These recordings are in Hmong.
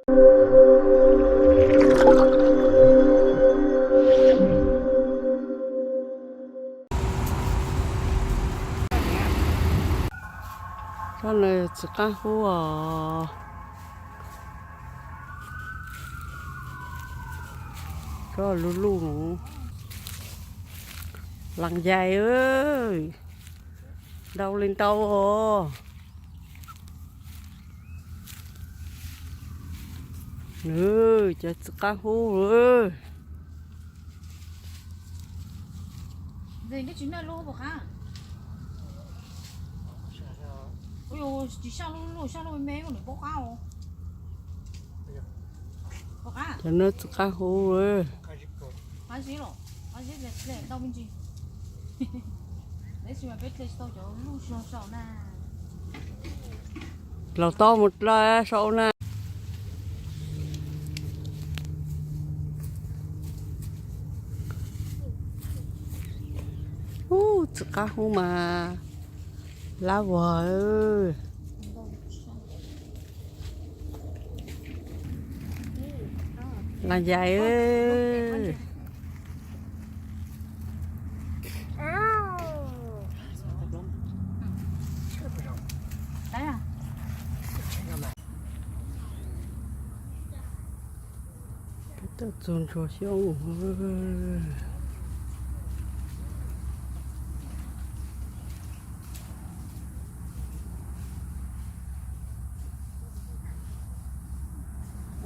Tsob no txiv qaab hub os. Tsob luj luj. Laas yais, ntau li ntau os. Nws cov txiv qaab hub. Cov no txiv qaab hub. Laus tau mus dlawg sau na. Ub, txiv qaab hub mas lab vog. Laas yais. Peb tuaj txug ntsuag xyoob.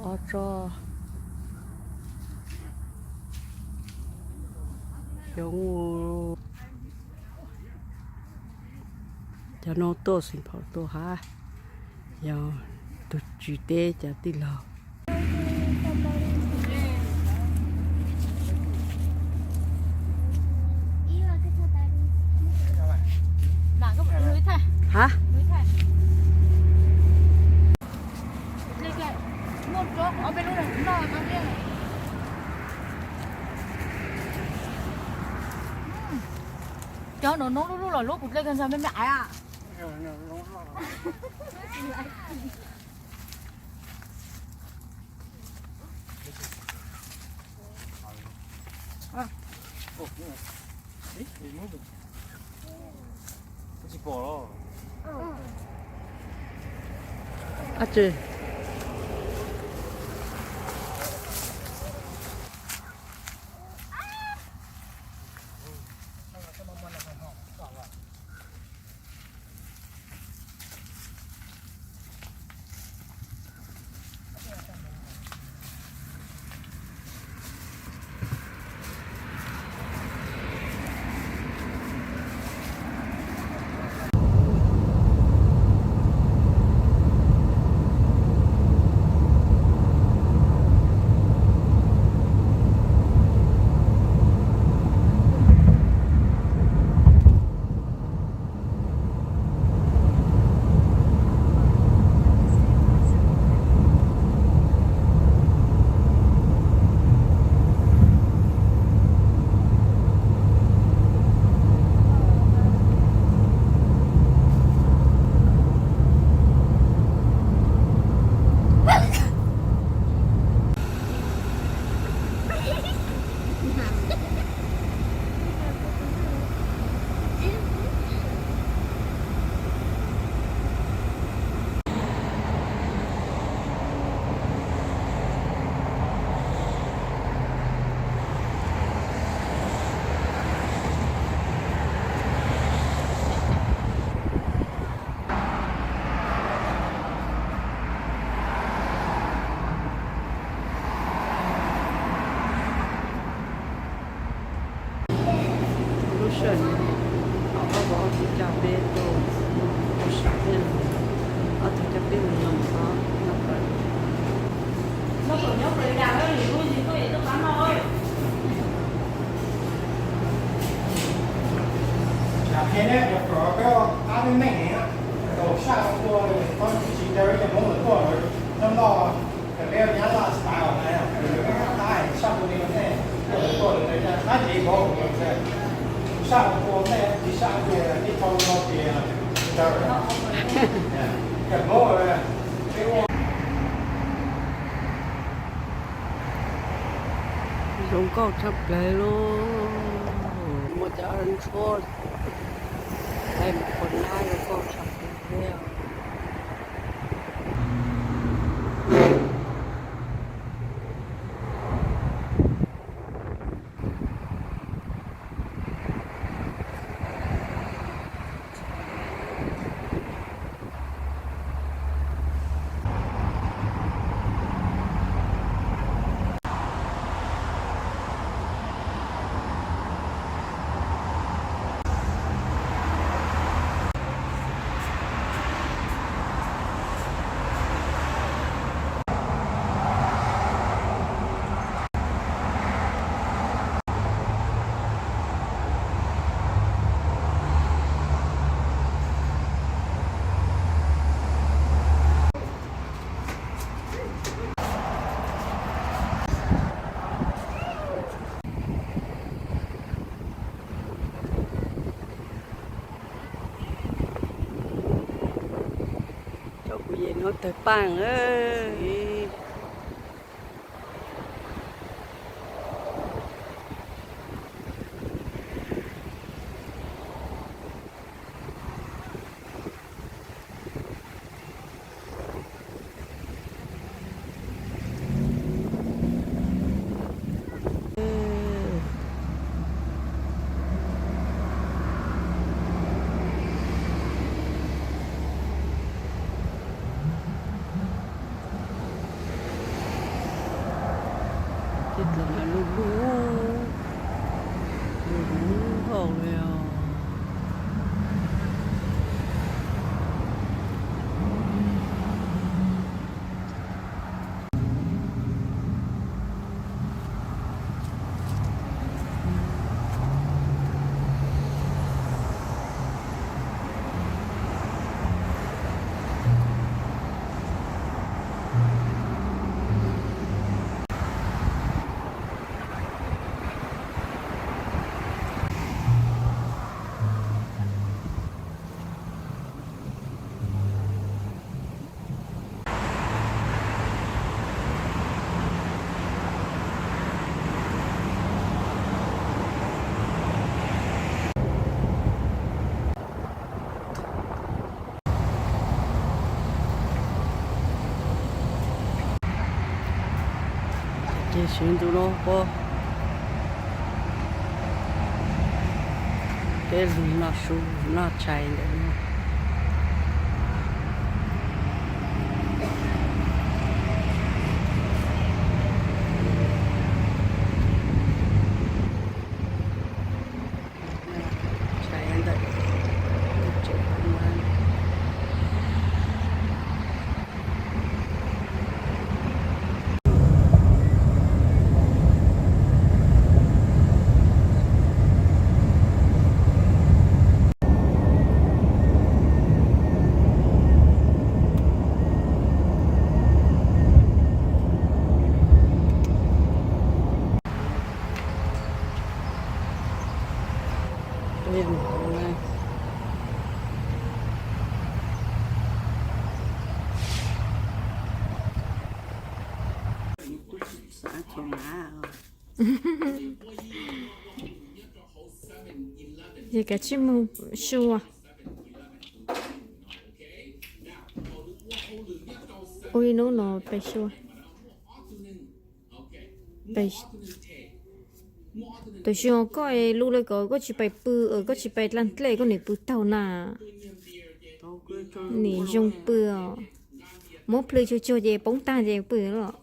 Ob tsob xyoob. Cov no tuaj xeem phaum tuaj hab, yog tug tswv teb cov tij laug. Hab. Cov no noob lub lub los lub kuv dlej kag ntxhov me me aiv a. Lub sij hawm no, ob tug coj peb tuaj, tuaj saib, ob tug coj peb mus noj mov noj pawv. Nyob pawg nyob pawg li cas, lwm hnub yus tuaj yus tuaj pab noj. Yam qhia nej cov pom peb ua qab peb meej heev, thaum saj ua tua, tsis ncaws cov Hmoob lawv tuaj lawv noj noj, peb nyab laj tsis tas os na, peb qab saj ua li nej tuaj lawv tuaj lawv qab ces nkaus, saj ua tua nej tsis saj ces tib tau no ces ncaws. Cov Hmoob peb ua Zoo nkauj tshaj plaws lauj. Muaj cov ntshuab, mus ua nab zoo nkauj tshaj plaws thiab. Cov kuv yeej hnub tawg paaj. Tej dlaim no lub lub, lub lub hauv li os. Ces siv ntu no puab, peb lug noj su noj tshais ntawm no. Yog kav tsij mus sua. Ua ib hnub no peb sua. Tam sim koj lub lawm ko koj tsis pais pw, koj tsis pais dlaag dlej koj nim pw taug na. Nim zoo pw os. Muab plhws tsuag tsuag ces poob tag ces pw los.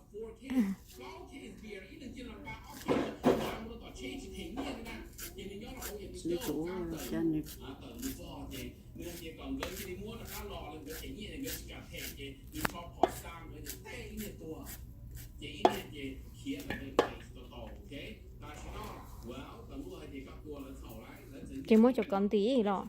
Ces muab cov ko ntim los.